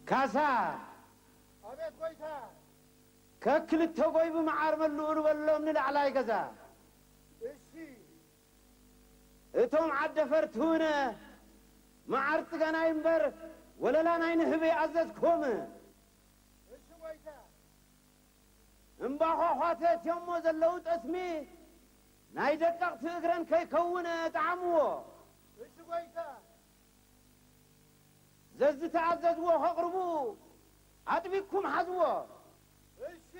ካሳ! ኣቤት ጎይታ! ከክልተ ጎይቡ መዓር መልኡ ንበሎም ንላዕላይ ገዛ። እሺ። እቶም ዓደፈርቲ ውነ መዓር ጽገናይ እምበር ወለላ ናይ ንህቢ ኣዘዝኩም። እሺ ጎይታ። እምባኾዃተት እዮሞ ዘለዉ ጠስሚ ናይ ደቀቕቲ እግረን ከይከውን ጠዓምዎ። እሺ ጎይታ። ዘዝተኣዘዝዎ ከቕርቡ ኣጥቢቅኩም ሓዝዎ። እሺ።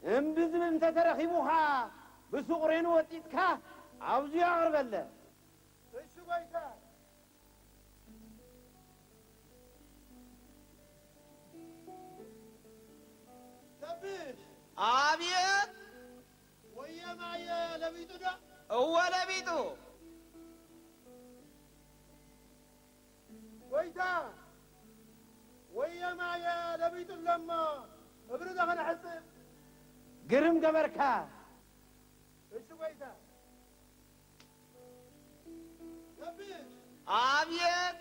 እምቢ ዝብል እንተተረኺቡኻ ብሱቕ ሬኑ ወጢጥካ ኣብዙይ ኣቕርበለ። እሺ ጎይታ። ከብሽ። ኣብየት። ወየ ማየ ለቢጡ ዶ? እወ ለቢጡ። ጎይታ፣ ወየ ማየ ለቢጡ ኣለሞ፣ እብሪ ዶ ከነሕጽብ? ግርም ገበርካ። እሺ ጎይታ። ከብሽ። ኣብየት።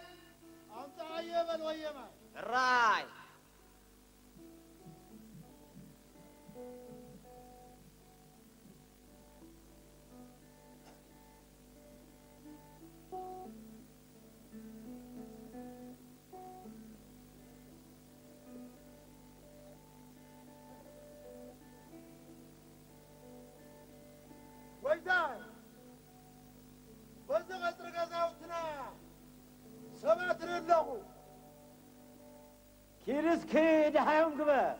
ኣምጽኣዮ በል ወየ ማይ። ራይ። ጎይታይ፣ በዚ ቀጽሪ ገዛውትና ሰባት ርኢ ኣለኹ። ኪድ እስኪ ደሃዮም ግበር።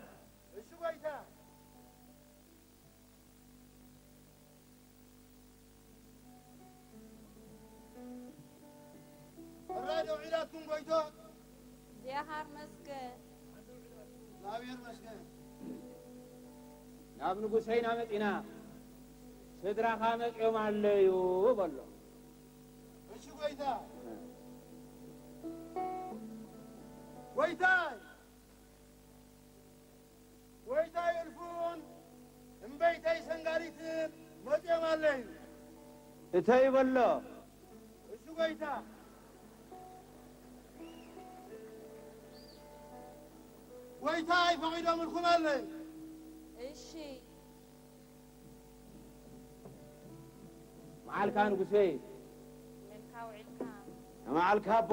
እሺ ጎይታ። ሕራይ ዶ ውዒላትኩም ጎይቶ? እግዚኣብሔር መስገን። እግዚኣብሔር መስገን። ናብ ንጉሰይና መጺና፣ ስድራኻ መጺኦም ኣለዩ በሎ። እሺ ጎይታ። ጎይታይ! ጎይታይ እልፉን እምበይተይ ሰንጋሊትን መጺኦም ኣለዩ። እተይ በሎ። እሱ ጎይታ። ጎይታይ ፈቒዶምልኩም ኣለዩ። እሺ። መዓልካ ንጉሰይ። መልካ ውዒልካ። መዓልካ ኣቦ።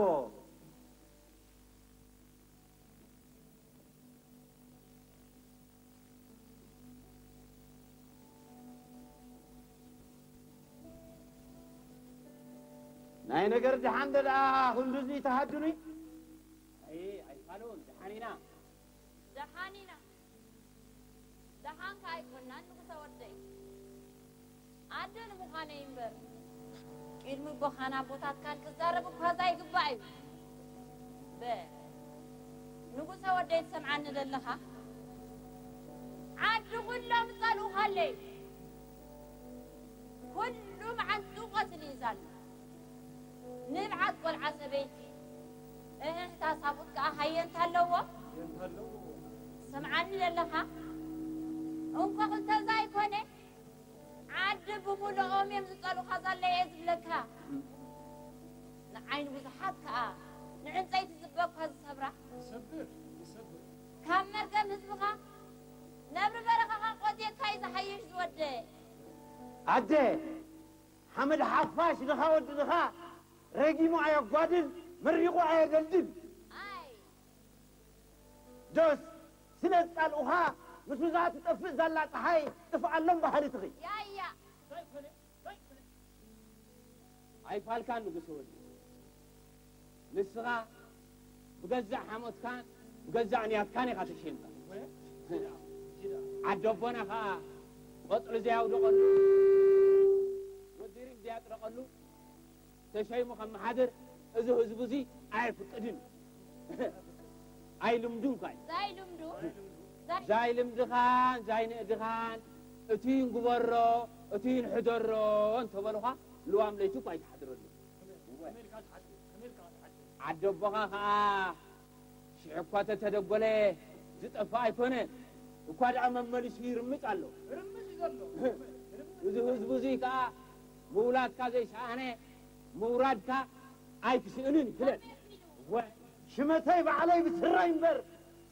ናይ ነገር ደሓን ደኣ ክንዱዚ ተሃዱኒ። ኣይ ኣይፋሉን ደሓን ኢና። ደሓን ኢና። ደሓን ከኣ ኣይኮናን ንጉሰ ወደይ። ኣደ ንምዃነይ እምበር፣ ቅድሚ ኣቦኻን ኣቦታትካን ክዛረብ እኳ ዘይግባእ እዩ። በ-፣ ንጉሰ ወደይ ትሰምዓኒ ደለኻ? ዓዲ ኩሎም ዝጸልኡኻ ኣለዩ። ኩሉ መዓልቱ ቀትሊ እዩ ዛሉ። ንብዓት ቆልዓ ሰበይቲ እህህታ ሳቡት ከኣ ሃየንታ ኣለዎ። ሃየንታ ኣለዎ። ትሰምዓኒ ደለኻ? እንኮ ክልተ ዘይኮነ፣ ዓዲ ብምልኦም እዮም ዝጸሉኻ ዘለየ ዝብለካ። ንዓይኒ ብዙሓት ከኣ ንዕንጸይቲ ዝበኳ ዝሰብራ። ይሰብር፣ ይሰብር። ካብ መርገም ህዝብኻ ነብሪ በረኻኻ ቆጽየካ እዩ ዝሓይሽ ዝወደ። ኣደ፣ ሓመድ ሓፋሽ ድኻ ወዲ ድኻ ረጊሙ ኣየጓድል፣ መሪቑ ኣየደልድል። ኣይ። ዶስ ስለ ዝጻልኡኻ፣ ምስ እዛ ትጠፍእ ዛላ ጸሓይ ጥፍኣሎም በሃሊትኺ። ያያ። ኣይፋልካን ንጉሰ ወዲ። ንስኻ ብገዛእ ሓሞትካን ብገዛእ ንያትካን ኢኻ ተሸይምካ። ዓዲ ኣቦና ኸኣ ቆጽሊ ዘያውደቐሉ፣ ወዲ ሪም ዘያጥረቐሉ፣ ተሸይሙ ከመሓድር እዚ ህዝቢ እዚ ኣየፍቅድን። ኣይልምዱን እኳ እዩ። ዛይ ልምዱ። ዛይ ዛይ ልምድኻን ዛይ ንእድኻን፣ እቱይ ንግበሮ፣ እቱይ ንሕደሮ እንተበሉኻ፣ ልዋም ለይቲ እኳ ኣይትሓድረሉ። ዓዲ ኣቦኻ ኸዓ ሽሕ እኳ ተተደጎለ ዝጠፍእ ኣይኮነን። እኳ ደኣ መመሊሱ ይርምጽ ኣሎ። ይርምጽ እዩ ዘሎ። እዚ ህዝቢ እዚ ከኣ ምውላድካ ዘይሰኣነ ምውራድካ ኣይክስእንን ይብለል። ወ- ሽመተይ ባዕለይ ብስረይ እምበር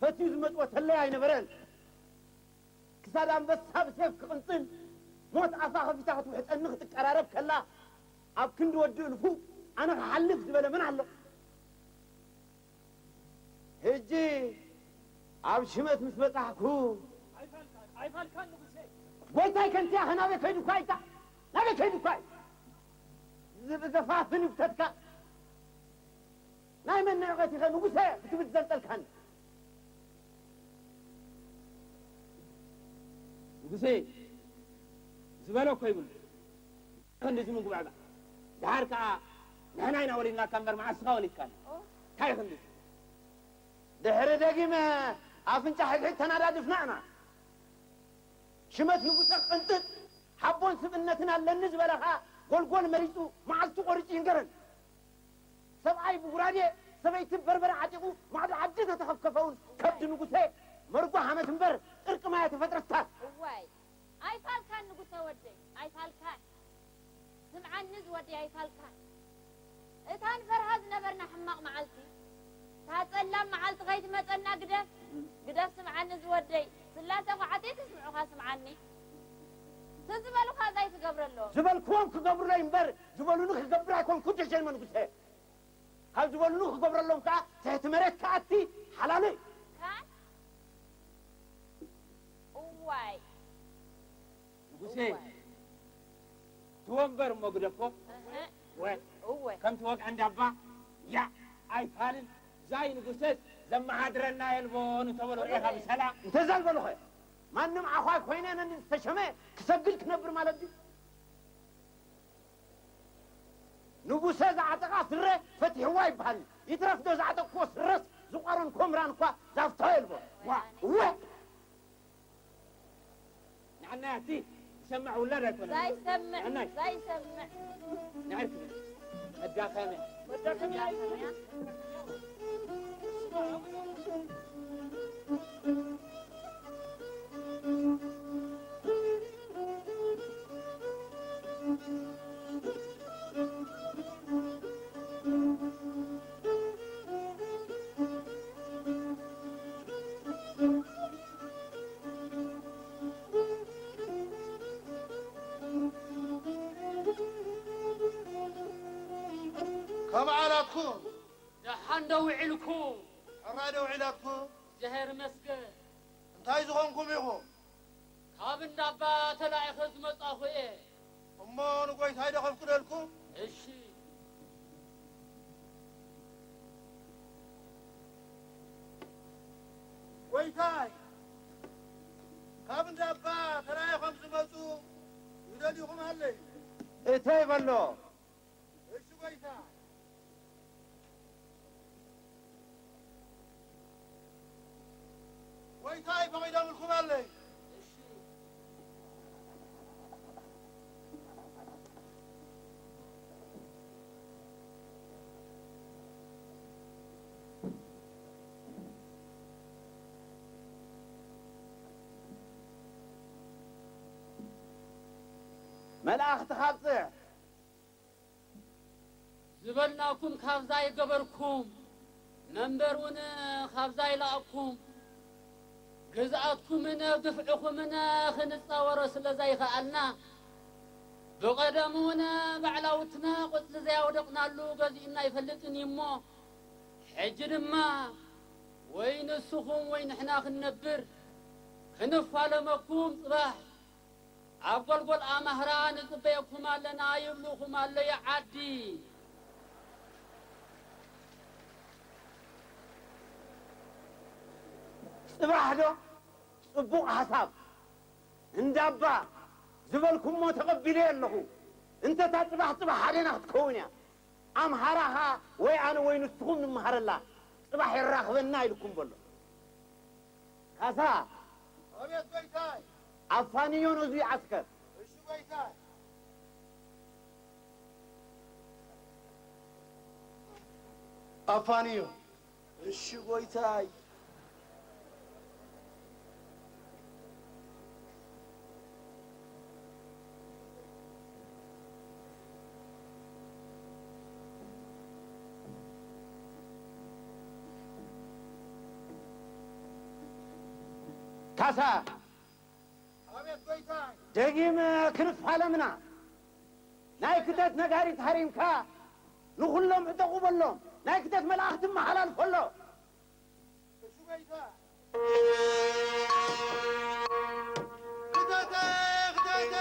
ፈትዩ ዝመጽወተለይ ኣይነበረን። ክሳድ ኣንበሳ ብሴፍ ክቕንጽል፣ ሞት ኣፋ ከፊታ ክትውሕጠኒ ክትቀራረብ ከላ፣ ኣብ ክንዲ ወዲ እልፉ ኣነ ክሓልፍ ዝበለ መን ኣሎ? ሕጂ ኣብ ሽመት ምስ በጻሕኩ፣ ኣይፋልካን፣ ኣይፋልካን ንጉሴ። ጎይታይ ከንቲያ ኸ ናበይ ከይዱ እኳ ኣይታ? ናበይ ከይዱ እኳ እዩ? ዝብገፋፍን ይብተትካ። ናይ መን ንዕቀት ኢኸ ንጉሰ ክትብል ዘንጠልካኒ? ንጉሰ ዝበሎ እኮ ይብሉ። ክንድዚ ምጉባዕባዕ። ደሓር ከኣ ንሕና ኢና ወሊድናካ እምበር መዓስ ኢኻ ወሊድካና? እንታይ ክንድዚ? ድሕሪ ደጊመ ኣፍንጫ ሕድሕድ ተናዳድፍና ኢና። ሽመት ንጉሰ ቅንጥጥ ሓቦን ስብእነትን ኣለኒ ዝበለ ኸኣ ጎልጎል መሪጹ መዓልቱ ቆሪጹ ይንገረን። ሰብኣይ ብጉራዴ ሰበይቲ በርበረ ዓጢቑ ማዕዶ ዓዲ ተተኸፍከፈውን ከብዲ ንጉሰ መርጎ ሓመት እምበር ጥርቂ ማይ ኣይተፈጥረታን። እዋይ ኣይፋልካን ንጉሰ ወደይ ኣይፋልካን። ስምዓኒ ዝወደይ ኣይፋልካን። እታ ንፈርሃ ዝነበርና ሕማቕ መዓልቲ፣ እታ ጸላም መዓልቲ ከይትመጸና ግደፍ፣ ግደፍ ስምዓኒ ዝወደይ። ስላሰ ኳዓተይ ተስምዑኻ ስምዓኒ። ትዝበሉኻ እንታይ ትገብረሎም? ዝበልክዎም ክገብሩለይ እምበር ዝበሉኒ ክገብር ኣይኮንኩ ደጀን መንጉሰ። ካብ ዝበሉኒ ክገብረሎም ከኣ ትሕቲ መሬት ክኣቲ ሓላሉ እዩ። ካን እዋይ ንጉሴ እዋይ። ትወንበር እሞ ግደፎ እህ። ወ እወ ከምቲ ወግዒ እንዳባ ያ ኣይፋልን ዛይ ንጉሰስ ዘመሓድረና የልቦን እንተበሎ ርኤኻ ብሰላ እንተዘልበልኸ ማንም ዓዃይ ኮይነ ነዚ ዝተሸመ ክሰግድ ክነብር ማለት ድዩ? ንጉሰ ዝዓጠቓ ስረ ፈቲሕዋ ይበሃል። ይትረፍ ዶ ዝዓጠቕክዎ ስረስ ዝቋረንክዎ ምራን እኳ ዛፍቶ የልቦ። ዋ እወ ንዓናይ ኣቲ ዝሰምዕ ውላድ ኣይኮነን። ዛይሰምዕ ንዓናይ ዛይሰምዕ ንዓርክ መዳኸመ መዳኸመ ከም ዓላኩም ደሓን ዶ ውዒልኩም? ሕራይ ዶ ውዒላኩም? እግዚኣብሔር ይመስገን። እንታይ ዝኾንኩም ኢኹም? ካብ እንዳባ ተላኢኸ ዝመጻኹ እየ። እሞ ንጎይታይ ዶ ከፍቅደልኩም? እሺ። ጎይታይ ካብ እንዳባ ተላኢኸም ዝመጹ ይደልዩኹም ኣለዩ። እተይ በሎ። እሺ ጎይታ። ጎይታይ ፈቒዶምልኩም ኣለይ። መላእኽቲ ካብጽሕ ዝበልናኩም ካብዛ ይገበርኩም፣ መንበር እውን ካብዛ ይላእኩም፣ ግዝኣትኩምን ግፍዕኹምን ክንጻወሮ ስለ ዘይኸኣልና፣ ብቐደም እውን ባዕላውትና ቆጽሊ ዘያወደቕናሉ ገዚኡና ኣይፈልጥን እዩ እሞ፣ ሕጂ ድማ ወይ ንስኹም ወይ ንሕና ክንነብር ክንፋለመኩም ጽባሕ ኣብ ጎልጎል ኣማህራ ንጽበየኩም ኣለና ይብሉኹም ኣለዩ ዓዲ። ጽባሕ ዶ? ጽቡቕ ሓሳብ። እንዳባ ዝበልኩሞ ተቐቢለዮ ኣለኹ። እንተ እታ ጽባሕ ጽባሕ ሓደና ክትከውን እያ። ኣምሃራኻ ወይ ኣነ ወይ ንስኹም ንምሃረላ። ጽባሕ የራኽበና ኢልኩም በሎ። ካሳ! ኣቤት ጎይታይ! ኣፋንዮ ነዙ ይዓስከር። እሺ ጎይታይ! ኣፋንዮ! እሺ ጎይታይ! ካሳ፣ ኣቤት ጎይታይ። ደጊም ክንፋለምና። ናይ ክተት ነጋሪት ሃሪምካ ንኹሎም ዕጠቑ በሎም። ናይ ክተት መልኣኽቲ መሓላልፎ ኣሎ። እሺ ጎይታ። ክተተ፣ ክተተ።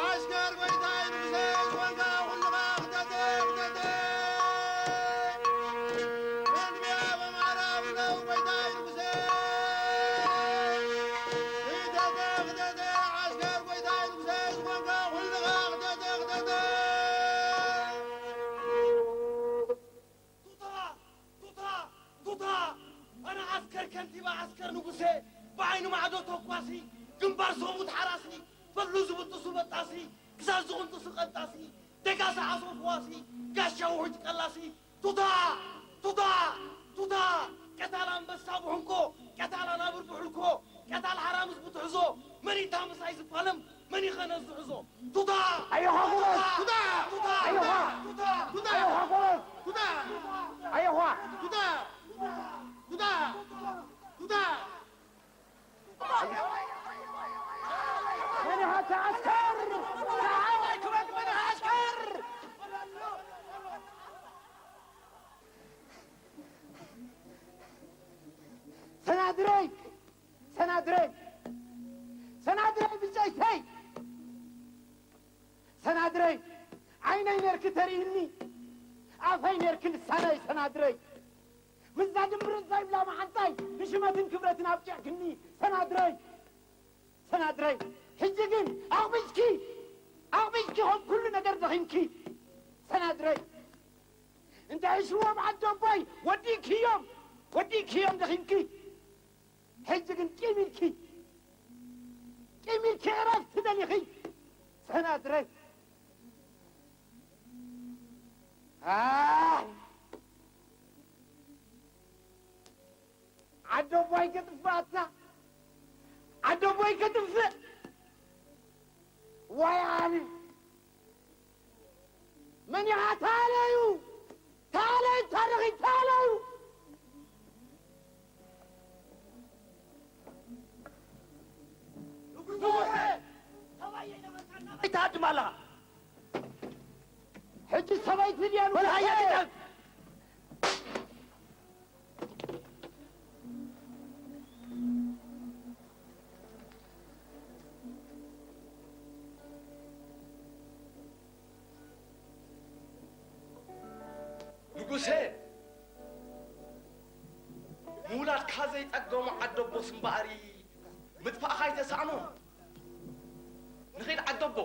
ዓስከር ጎይታይ ንጉሰ ዝኾንካ ኩልኻ ክተተ፣ ክተተ። ክንድያ በማራ ብለው ጎይታይ ንጉሰ። ክተተ፣ ክተተ። ዓስከር ጎይታይ ንጉሰ ዝኾንካ ኩልኻ ክተተ፣ ክተተ። ቱታ! ቱታ! ቱታ! ኣነ ዓስከር ከንቲባ ዓስከር ንጉሴ፣ ብዓይኒ ማዕዶ ተኳሲ፣ ግንባር ሰቡት ሓራሲ፣ ፈሉ ዝብጥሱ በጣሲ፣ ክሳድ ዝቕንጥሱ ቀንጣሲ፣ ደጋሲ ዓሶ ፈዋሲ፣ ጋሻ ውሑጅ ቀላሲ፣ ቱታ! ቱታ! ቱታ! ቀታል ኣንበሳ ብሕንኮ፣ ቀታል ኣናብር ብሕልኮ፣ ቀታል ሓራምዝ ብትሕዞ፣ መን እዩ እታ ምሳይ ዝፋለም? መን ይኸነ ዝሕዞ? ቱታ! ኣዮኻ ጎበዝ! ቱታ! ቱታ! ኣዮኻ! ቱታ! ቱታ! ኣዮኻ ጎበዝ! ቱታ! ኣዮኻ! ቱታ! ቱታ! ቱታ! መን ኢኻ እታ ዓስከር? ሰሓባይ ክበድ መን ኢኻ ዓስከር? ሰናድረይ! ሰናድረይ! ሰናድረይ ብጨይተይ! ሰናድረይ! ዓይነይ ኔርኪ ተርእይኒ፣ ኣፈይ ኔርኪ ልሳነይ ሰናድረይ! ምስዛ ድምብርን ዘይብላ መዓንጣይ ንሽመትን ክብረትን ኣብቂዕክኒ ሰናድረይ! ሰናድረይ! ሕጂ ግን ኣቕቢጽኪ፣ ኣቕቢጽኪ ከም ኩሉ ነገር ደኺምኪ ሰናድረይ! እንተ ሕሽዎም ዓዲ ኣቦይ ወዲእክዮም፣ ወዲእክዮም ደኺምኪ። ሕጂ ግን ቂም ኢልኪ፣ ቂም ኢልኪ ዕረፍቲ ደሊኺ ሰናድረይ። ኣይ! ዓዲ ኣቦይ ከጥፍኣታ፣ ዓዲ ኣቦይ ከጥፍእ። ዋይ ኣነ! መን ኢኻ? ተኣለዩ! ተኣለዩ! ታሪኽ ተኣለዩ! ንጉሰ! ሰብኣይ ኣይነበርካን ናበይ ትሃድም ኣለኻ? ሕጂ ሰበይቲ ድያ ንጉሰ? በል ሃያ ግደፍ! ንጉሰ፣ ምውላድካ ዘይጸገሙ ዓደቦስ እምበኣሪ ምጥፋእኻ ኣይተሳእኖም። ንኺድ ዓደቦ።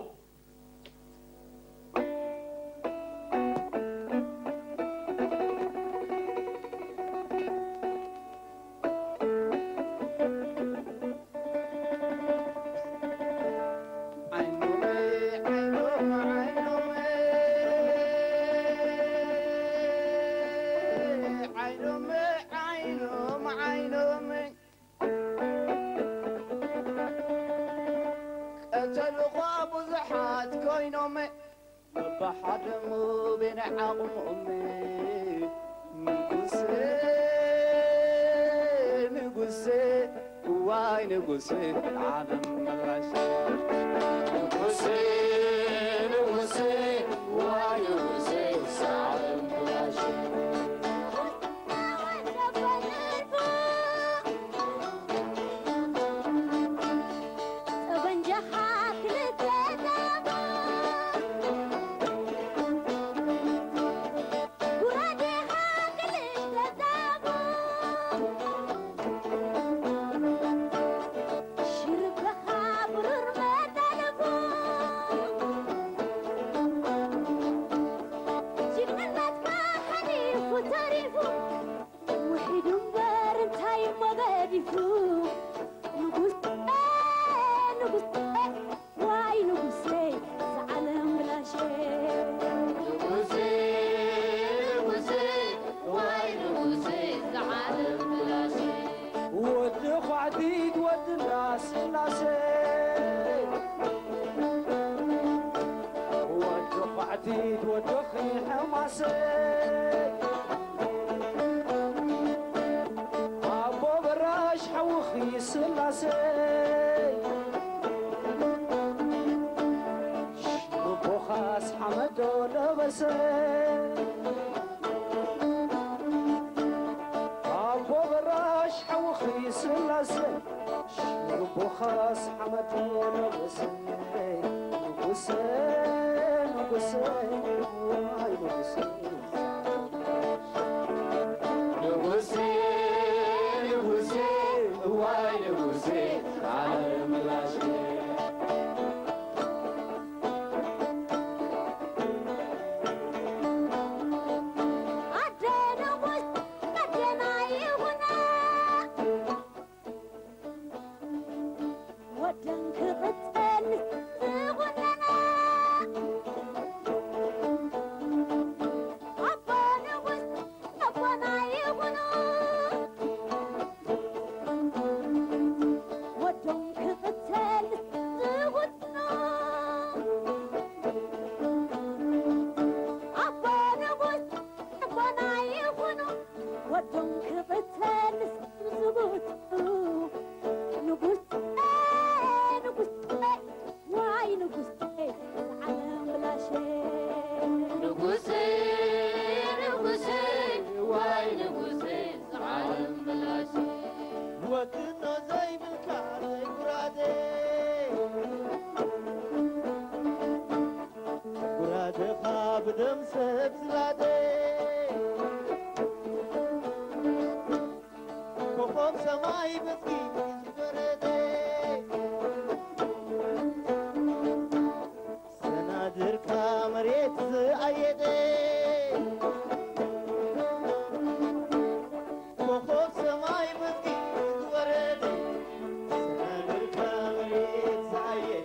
ቀተሉኻ ብዙሓት ኮይኖም፣ በብሓደ ሙቤን ዓቕሞም። ንጉሴ፣ ንጉሴ፣ ዋይ ንጉሴ፣ ዓለም መላሽ። ንጉሴ፣ ንጉሴ፣ ዋይ ንጉሴ፣ ዓለም መላሽ። ጠበንጃኻ ክልተ ዛቦ፣ ጉራዴኻ ክልተ ዛቦ፣ ሽርበኻ ብሩር መጠልቦ፣ ጅግንነትካ ሓሊፉ ተሪፉ፣ ውሒዱ እምበር እንታይ እሞ ገዲፉ? ንጉሰ፣ ንጉሰ፣ ዋይ ንጉሰይ፣ እዛ ዓለም ብላሸ። ንጉሰ፣ ንጉሰ፣ ዋይ ንጉሰይ፣ እዛ ዓለም ብላሸ። ወዲ ኳዕቲት ወዲ እንዳስላሴ፣ ወዲ ኳዕቲት ወዲ ኺሕማሴ። ኣቦ በራሽ ሓውኺ ስላሴ፣ ሽሩቦኻስ ሓመድ ንጉሰ፣ ንጉሰ፣ ንጉሰ፣ ዋይ ንጉሰ። ንጉሰ፣ ንጉሰ፣ ዋይ ንጉሰ፣ ዓለም ላሽ። ኣደ ንጉስ ኣደና ይኹና፣ ወደን ክቕጸል ዝኹነና። ኣቦ ንጉስ ኣቦና ይኹኑ፣ ወዶም ክቕተል ዝውጥኑ። ኣቦ ንጉስ ኣቦና ይኹኑ፣ ወዶም ክቕተል ዝውጥኑ። ንጉስ፣ ንጉስ፣ ዋይ ንጉሰይ፣ ዝዓለም ብላሸ። ንጉሰይ፣ ንጉሰይ፣ ዋይ ንጉሰይ፣ ዝዓለም ብላሸ። ወግኖ ዘይብልካ ዘይጉራደ፣ ጉራደኻ ብደም ሰብ ዝላደ። ኮኾብ ሰማይ በዝጊ ዝወረደ፣ ሰናድርካ መሬት ዝኣየደ። ኮኾብ ሰማይ በዝጊ ዝወረደ፣ ሰናድርካ መሬት ዝኣየደ።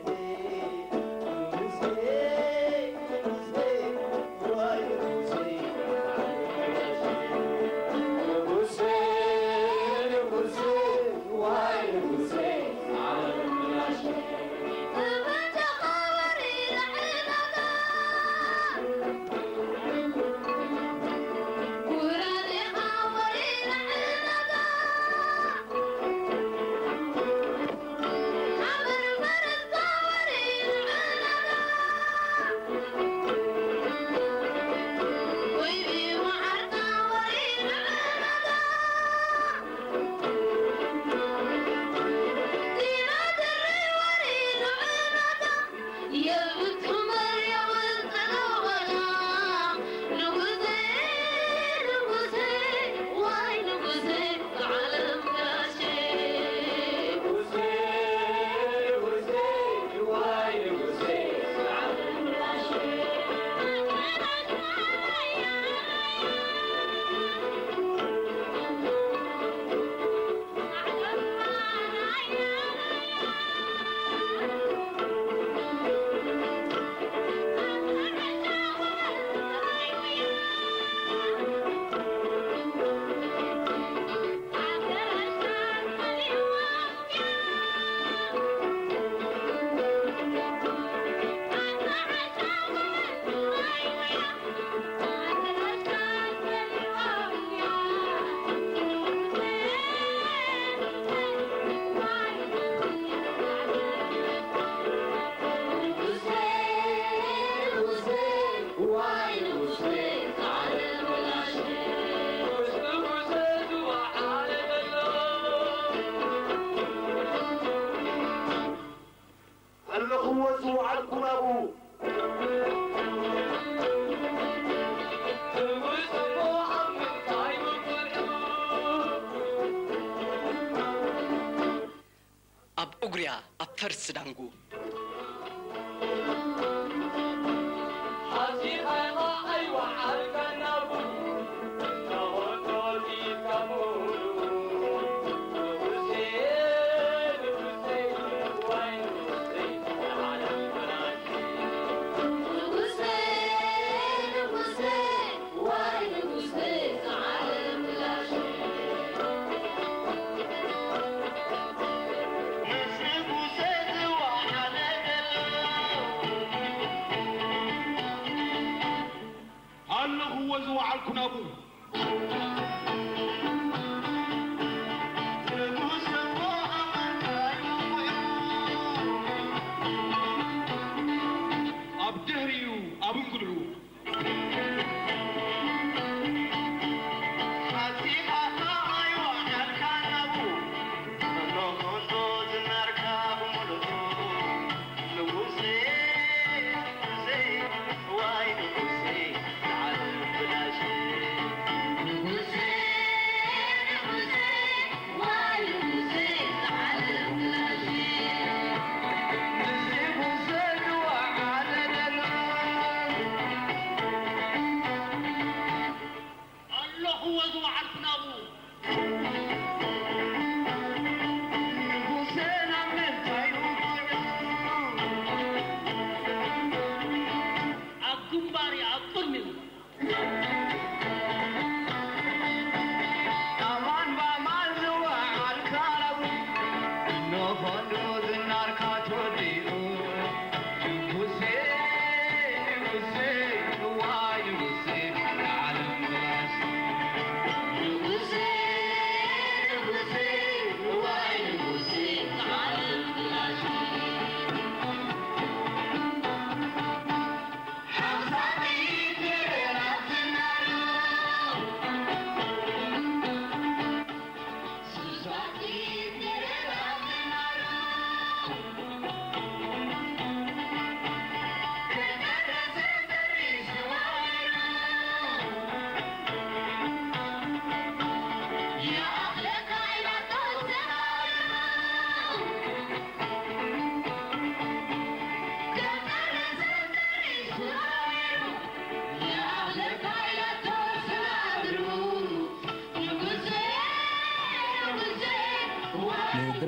ኣለኽዎ ዝወዓልኩ ናብኡ። ኣብ እጉርያ፣ ኣብ ፈርስ ዳንጉ። ኣለኽዎ ዝወዓልኩ ናብኡ። ኣብ ድሕሪኡ፣ ኣብ እንግድኡ።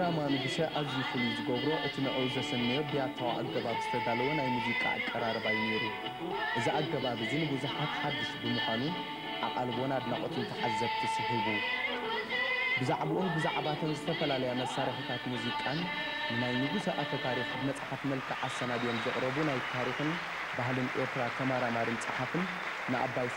ድራማ ንጉሰ ኣዝዩ ፍሉይ ዝገብሮ፣ እቲ ንዕኡ ዘሰነዮ ብያታዊ ኣገባብ ዝተዳለወ ናይ ሙዚቃ ኣቀራርባ እዩ ነይሩ። እዚ ኣገባብ እዚ ንብዙሓት ሓድሽ ብምዃኑ፣ ዓቓልቦን ኣድናቖትን ተዓዘብቲ ስሒቡ። ብዛዕባኡን ብዛዕባ'ተን ዝተፈላለያ መሳርሒታት ሙዚቃን፣ ንናይ ንጉሰ ኣፈ ታሪኽ ብመጽሓፍ መልክዕ ኣሰናድዮም ዘቕረቡ ናይ ታሪኽን ባህልን ኤርትራ ተመራማርን ጸሓፍን ንኣባይ